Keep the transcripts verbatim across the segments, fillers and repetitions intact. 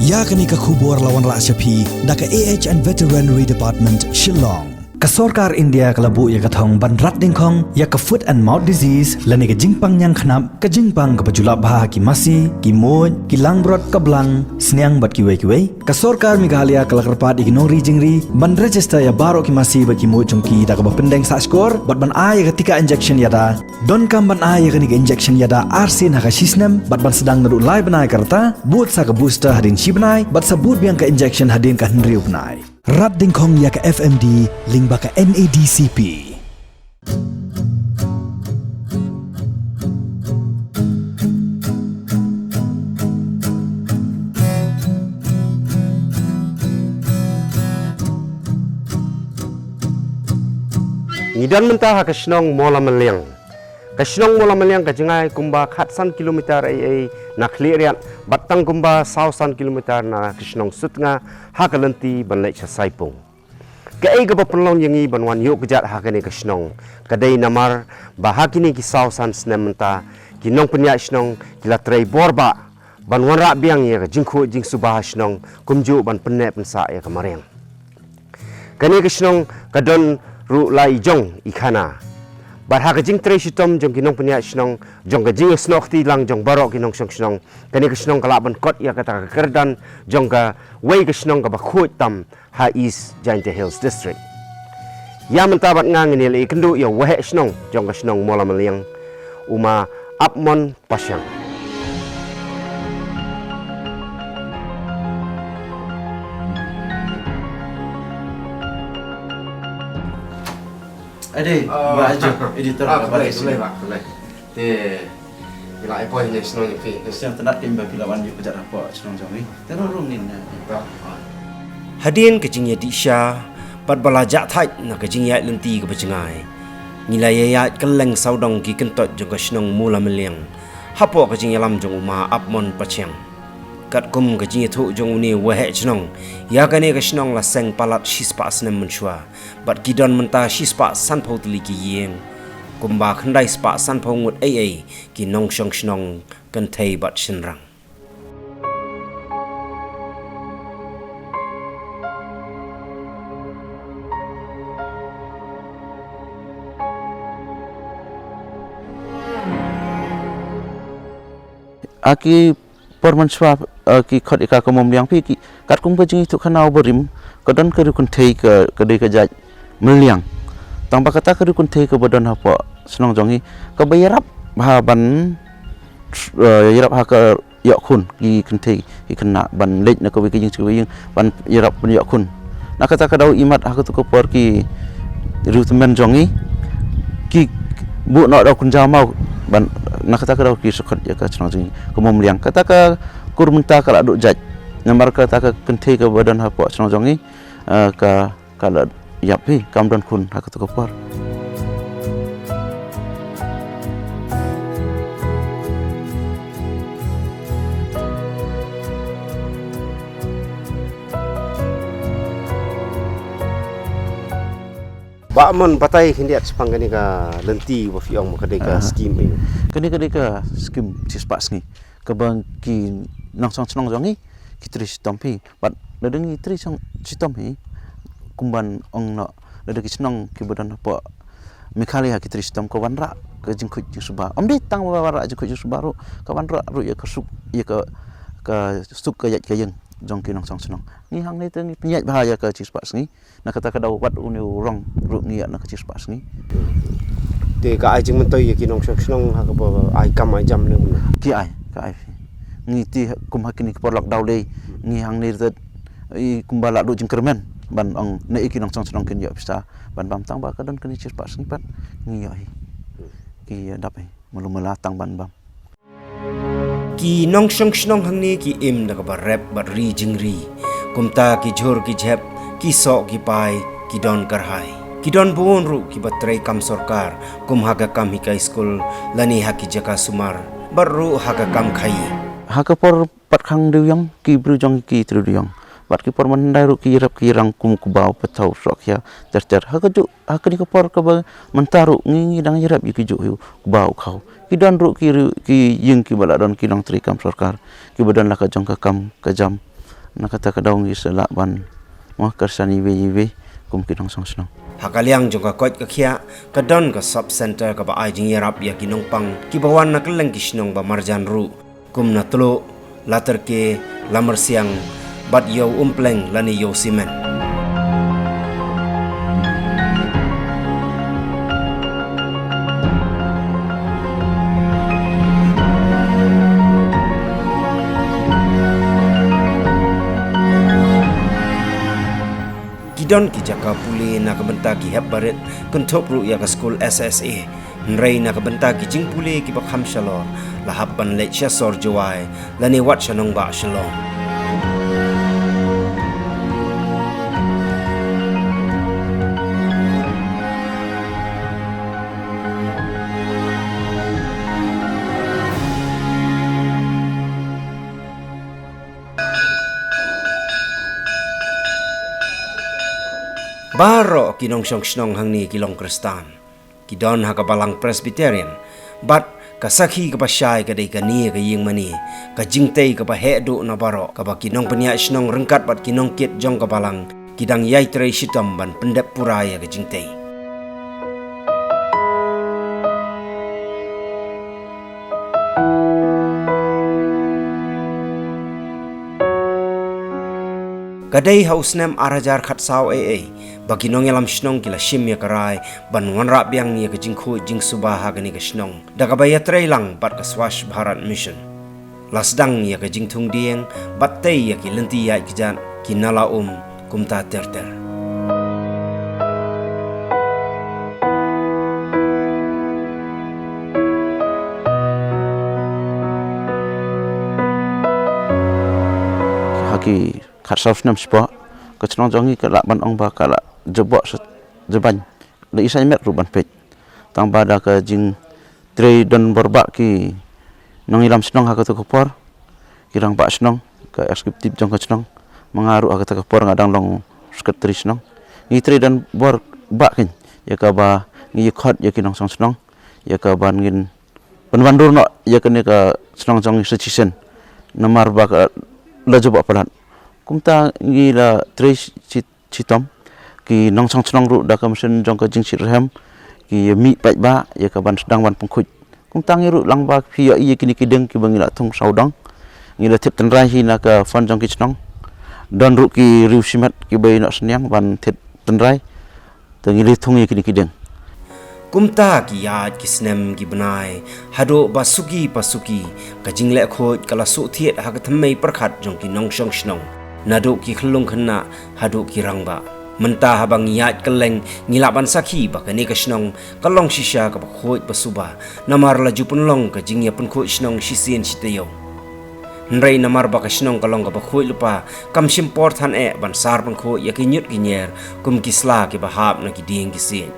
Ïa kane ka khubor la wanrah sha phi da ka A H and Veterinary Department, Shillong. Ka sorkar India ka la buh ïa ka thong ban rat dyngkhong ïa ka foot and mouth disease lane ka jingpang ñiangknap, ka jingpang kaba ju lap bha ha ki masi, ki muid, ki langbrot, ka blang, sniang bad kiwei kiwei. Ka sorkar Meghalaya ka la kyrpad ïa ki nongri jingri ban register ïa baroh ki masi bad ki muid jong ki da kaba pyndeng sahshkor bad ban ai ïa ka tika injection ïada. Donkam ban ai ïa kane ka injection ïada arsien ha ka shisnem bad ban sdang naduh lai bnai ka rta, bud sa ka booster hadien shi bnai bad sa bud biang ka injection hadien ka hynriew bnai. Rat dyngkhong ïa ka F M D lyngba ka N A D C P. Ngi don mynta ha ka shnong Mawlamyliang. Ka shnong Mawlamyliang ka jngai kumba khatsan kilometer ei ei na Khliehriat bad tang kumba sawsan kilometer na ka shnong Sutnga ha ka lynti ban leit sha Saipung. Kaei kaba pynlong ïa ngi ban wan ïuh kjat ha kane ka shnong ka dei namar ba ha kine ki sawsan snem mynta ki nongpynïaid shnong ki la trei bor bah ban wanrah biang ïa ka jingkhuid jingsuba ha shnong kumjuh ban pynneh pynsah ïa ka mariang. Kane ka shnong ka don ruh lai jong i khana. Bad ha ka jingtrei shitom jong ki nongpynïaid shnong, jong ka jingïasnoh kti lang jong baroh ki nongshong shnong, kane ka shnong ka lah ban kot ïa kata ka kyrdan jong kawei ka shnong kaba khuid tam ha East Jaintia Hills District. Ïa mynta bad nga ngin ïa leit kynduh ïa u waheh shnong jong ka shnong Mawlamyliang, u Ma Apmon Pashiang. Ade, ah, ba aja, editor, ah, ba khublei, aja. Khublei, ba khublei. Te, ngi la ïa poi ha shnong jong phi. Shnong tynat kim ba phi la wan ïuh kjat hapoh shnong jong ngi. Te rung rung ngin, eh. Hadien ka jingïadih sha bad ba la jah thait na ka jingïaid lynti kaba jngai, ngi la ïa ïaid kylleng sawdong ki kyntoit jong ka shnong Mawlamyliang hapoh ka jingïalam jong u Ma Apmon Pashiang. Katkum ka jingïathuh jong une u waheh shnong, ïa kane ka shnong la seng palat shispah snem mynshuwa. Bad ki don mynta shispah sanphew tylli ki ïing, kumba khyndai spah sanphew ngut ei ei ki nongshong shnong kynthei bad shynrang. Ha ki por mynshuwa, eh, ki khot ïa ka ka Mawmyliang phi ki, katkum ka jingïathuh khana u barim, ka don ka riew kynthei ka, ka dei ka jait Myliang. Tang ba kata ka riew kynthei kaba don hapoh shnong jong ngi, kaba ïarap ha ban, eh, ïarap ha ka ïoh khun, ki kynthei ki khynnah ban leit na kawei ka ïing sha kawei ka ïing ban ïarap ban ïoh khun. Na kata ka daw imat ha kato ka por ki riew tymmen jong ngi ki buh noh da u kynja maw ban, na kata ka daw ki shu khot ïa ka shnong jong ngi ka Mawmyliang. Kata ka kur mynta ka la duh jait. Namar kata ka kynthei kaba don hapoh shnong jong ngi, eh, ka, ka la ïap hi, kam don khun ha kato ka por. Bah Mon, batai khyndiat shaphang kane ka lynti ba phi ong ba ka dei ka, ah, scheme ïa. Kane ka dei ka scheme shispah sngi kaba ki nongshong shnong jong ngi ki trei shitom hi. Bad lada ngi trei shong shitom hi, kumban ong noh, lada ki shnong kiba don hapoh Meghalaya ki trei shitom, ka wanrah ka jingkhuid jingsuba. Ym dei tang ba wanrah jingkhuid jingsuba ruh, ka wanrah ruh ïa ka suk, ïa ka, ka suk ka ïaid ka ïeng jong ki nongshong shnong. Ngi hangne te ngi pynïaid bha ïa ka shispah sngi. Na kata ka daw wat une u rong ruh ngi ïa na ka shispah sngi. Te ka ai jingmyntoi ïa ki nongshong shnong ha kaba ai kam ai jam ne kumno? Ki ai, ka ai phi. Ngi te kum ha kine ki por lockdown dei, ngi hangne te i kumba la duh jingkyrmen ban ong ne i ki nongshong shnong kin ïoh pisa ban bam, tang ba ka don kine shispah sngi pat ngi ïoh hi. Ki ïa dap hi. Malu mala tang ban bam. Ki nongshong shnong hangne ki im da kaba rep bad ri jingri. Kumta ki jhur ki jhep, ki soh ki pai, ki don kyrhai. Ki don bun ruh kiba trei kam sorkar, kum ha ka kam hikai skul, lane ha ki jaka sumar, bad ruh ha ka kam khaïi. Ha ka por pat khang dewïong, ki briew jong ki trei dewïong. Bad ki por mynhyndai ruh ki rep ki rang kum u kbaw, pathaw, sohkhia, ter ter. Ha kajuh, ha kane ka por kaba mynta ruh ngi, ngi dang ïarap ïa ki juh hi, u kbaw, u khaw. Ki don ruh ki ri-, ki ïing kiba la don ki nongtrei kam sorkar, kiba don la ka jong ka kam ka jam. Na kata ka daw ngi sa lah ban, mo, kyrshan iwei iwei kum ki nongshong shnong. Ha ka liang jong ka koit ka khiah, ka don ka sub center kaba ai jingïarap ïa ki nongpang kiba wan na kylleng ki shnong ba marjan ruh, kum na Tluh, Laterke, Lamersiang, bad Ïew Umpleng lane Ïew Simen. Ki don ki jaka pule na ka bynta ki hep barit, kynthup ruh ïa ka skul S S A. Hynrei na ka bynta ki jingpule kiba kham shalor, la hap ban leit sha sor Jowai lane wat sha nongbah Shillong. Baroh ki nongshong shnong hangne ki long Khristan. Ki don ha ka balang Presbyterian. Bad ka sakhi kaba shai ka dei kane ka ïing mane, ka jingtei kaba heh duh na baroh, kaba ki nongpynïaid shnong ryngkat bad ki nongkit jong ka balang ki dang ïai trei shitom ban pyndep pura ïa ka jingtei. Ka dei ha u snem ar hajar khatsaw ei ei ba ki nongïalam shnong ki la shim ïa ka rai ban wanrah biang ïa ka jingkhuid jingsuba ha kane ka shnong da kaba ïatrei lang bad ka Swachh Bharat Mission. La sdang ïa ka jingthung dieng bad tei ïa ki lynti ïaid kjat, ki nala um, kumta ter ter. Ha ki khatsaw snem shapoh, ka shnong jong ngi ka lah ban ong ba ka la jubok sa jubaiñ. La i saiñ met ruh ban peit. Tang ba da ka jingtrei don bor bah ki nongïalam shnong ha kata ka por, ki rangbah shnong, ka executive jong ka shnong, ma nga ruh ha kata ka por nga dang long secretary shnong. Ngi trei don bor bah kein ïa kaba ngi ïa khot ïa ki nongshong shnong ïa kaba ngin pynwandur noh ïa kane ka shnong jong ngi sa shisien. Namar ba ka la jubok palat. Kumta ngi la trei shi, shi, shitom. Ki nongshong shnong ruh da ka mynsiem jong ka jingshitrhem ki mih paidbah ïa kaban sdang ban pynkhuid. Kumta ngi ruh lang ba phi ïohi ïa kine ki dieng kiba ngi la thung sawdong, ngi la thied tynrai hi na ka fund jong ki shnong. Don ruh ki riew shimet kiba ïeh noh synñiang ban thied tynrai. Te ngi la thung ïa kine ki dieng. Kumta ki ïaid ki snem ki bnai, haduh ba suki pa suki ka jingleh khuid ka la shu thied ha ka thymmei pyrkhat jong ki nongshong shnong, naduh ki khyllung khynnah haduh ki rangbah. Mynta haba ngi ïaid kylleng ngi lah ban sakhi ba kane ka shnong ka long shisha kaba khuid ba suba, namar la ju pynlong ka jingïapynkhuid shnong shisien shi taïew. Hynrei namar ba ka shnong ka long kaba khuid lypa, kam shim por than eh ban sar pynkhuid ïa ki ñiut ki ñier kum ki sla kiba hap na ki dieng ki siej.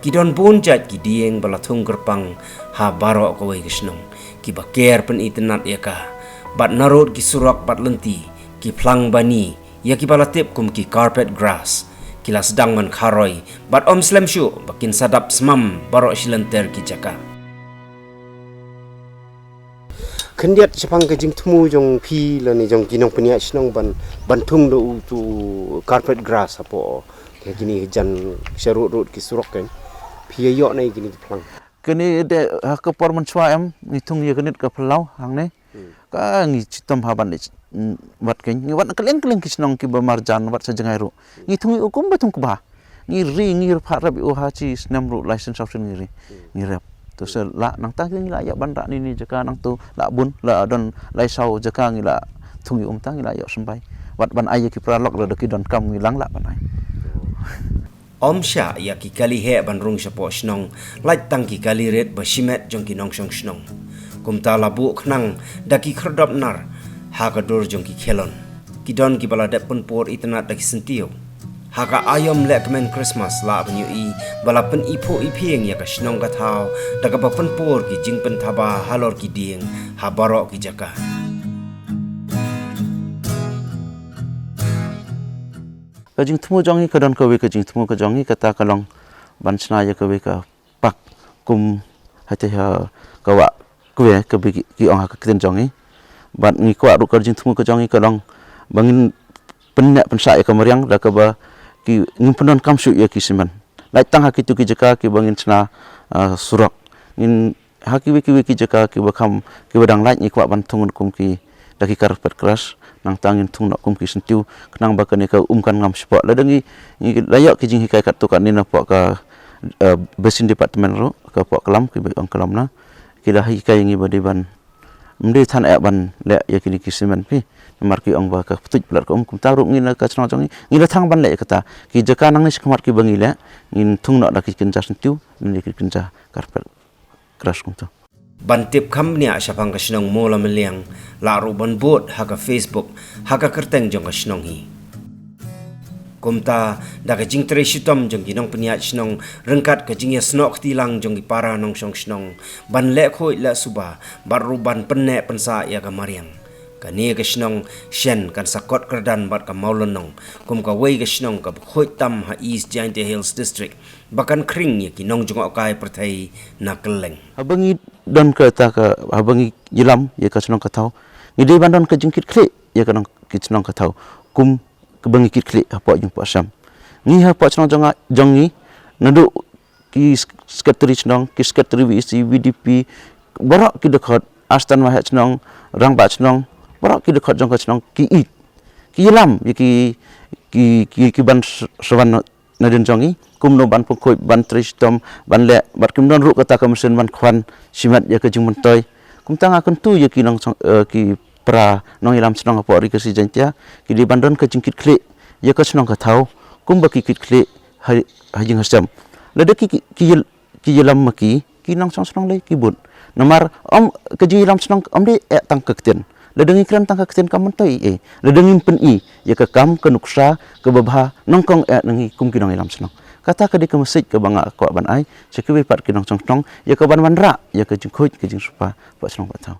Ki don bun jait ki dieng ba la thung kyrpang ha baroh kawei ka shnong, kiba ker pynitynnad ïa ka. Bad narud ki surok bad lynti, ki phlang bani, ïa kiba la tip kum ki carpet grass, ki la sdang ban kharoi bad ym slem shuh ba kin sa dap smam baroh shi lynter ki jaka. Khyndiat shaphang ka jingthmu jong phi lane jong ki nongpynïaid shnong ban, ban thung da utu carpet grass hapoh kine ki jan sharud rud ki surok kein. Phi ïa ïoh ne kine ki phlang? Kane de ha ka por mynshuwa em ngi thung ïa kane ka phyllaw hangne. Hmm. Ka ngi shitom ha ban leit, mm, wat kein, ngi wat kylleng kylleng ki shnong kiba marjan wat sha jngai ruh. Ngi thung ïa u kumba thung kba. Ngi ri, ngi rep ha rep ïa u ha shi snem ruh, lai sien saw sien ngi ri. Hmm. Ngi rep. To sa la nangta ngi la ïa ban rah ni ni jaka nangtu la bun, la don lai saw jaka ngi la thung ïa u mynta ngi la ïoh symbai. Wat ban ai ïa ki paralok ruh da ki donkam ngi lang lah ban ai. Ym shah ïa ki kali heh ban rung shapoh shnong, lait tang ki kali rit ba shimet jong ki nongshong shnong. Kumta la buh khnang da ki khyrdop nar ha ka dur jong ki khelon. Ki don kiba la dep pynpur itynnad da ki syntiew. Ha ka aïom lehkmen Christmas lah ban ïohi ba la pyniphuh iphieng ïa ka shnong ka thaw da kaba pynpur ki jingpynthaba halor ki dieng ha baroh ki jaka. Ka jingthmu jong ngi ka don kawei ka jingthmu ka jong ngi kata ka long ban shna ïa kawei ka park kum hata ha ka wah kwe kaba ki, ki ong ha ka ktien jong ngi. Bad ngi kwah ruh ka jingthmu ka jong ngi ka long ba ngin pynneh pynsah ïa ka mariang da kaba ki ngin pyndonkam shuh ïa ki simen. Lait tang ha kitu ki jaka kiba ngin shna ah, surok. Ngin ha kiwei kiwei ki jaka kiba kham kiba dang lait ngi kwah ban thung kum ki da ki carpet crush, nangta ngin thung noh kum ki syntiew khnang ba kane ka um kan ngam shapoh. Lada ngi ngi la ïoh ki jinghikai katto katne na poh ka eh, basin department ruh ka poh klam kiba ong klam na ki la hikai ngi ba dei ban ym dei than eh ban leh ïa kine ki simen phi. Namar ki ong ba ka ptuid palat ka um, kumta ruh ngi na ka shnong jong ngi ngi la thang ban leh ïa kata. Ki jaka nangne shakhmat kiba ngi leh ngin thung noh da ki kynja syntiew, ngin leh ki kynja carpet crush kumta. Ban tip kham bniah shaphang ka shnong Mawlamyniang, lah ruh ban bud ha ka Facebook ha ka kyrteng jong ka shnong hi. Kumta, da ka jingtrei shitom jong ki nongpynïaid shnong ryngkat ka jingïasnoh kti lang jong ki para nongshong shnong ban leh khuid leh suba bad ruh ban pynneh pynsah ïa ka mariang, kane ka shnong shen kan sa kot kyrdan bad ka Mawlynnong kum kawei ka shnong kaba khuid tam ha East Jaintia Hills District ba kan khring ïa ki nongjngohkai pyrthei na kylleng. Haba ngi don kata ka, haba ngi ïalam ïa ka shnong ka thaw, ngi dei ban don ka jingkitkhlieh ïa ka nong ki shnong ka thaw kum kaba ngi kitkhlieh hapoh jingphohshiom. Ngi hapoh shnong jong nga, jong ngi, naduh ki sek- secretary shnong, ki secretary V E C, V D P, baroh ki dkhot, astan waheh shnong, rangbah shnong, baroh ki dkhot jong ka shnong ki ïeit, ki ïalam ïa ki ki ki, ki ban s- swan nadien jong ngi kumno ban pynkhuid, ban trei shitom, ban leh, bad kim don ruh kata ka machine ban khwan shimet ïa ka jingmyntoi. Kumta nga kyntu ïa ki nong eh, ki para nongïalam shnong hapoh Ri Khasi Jaiñtia, ki dei ban don ka jingkitkhlieh ïa ka shnong ka thaw kumba ki kitkhlieh ha ha jingharshem. Lada ki ki ki ïal- ki ïalam ma ki, ki nongshong shnong lei ki bud. Namar ym ka jingïalam shnong ym dei eh tang ka ktien. Lada ngi kren tang ka ktien kam myntoi ei. Lada ngim pyni ïa ka kam ka nuksa kaba bha nyngkong eh na ngi kum ki nongïalam shnong. Kata ka dei ka message kaba nga kwah ban ai sha kiwei pat ki nongshong shnong ïa ka ban wanrah ïa ka jingkhuid ka jingsupa pat shnong pat thaw.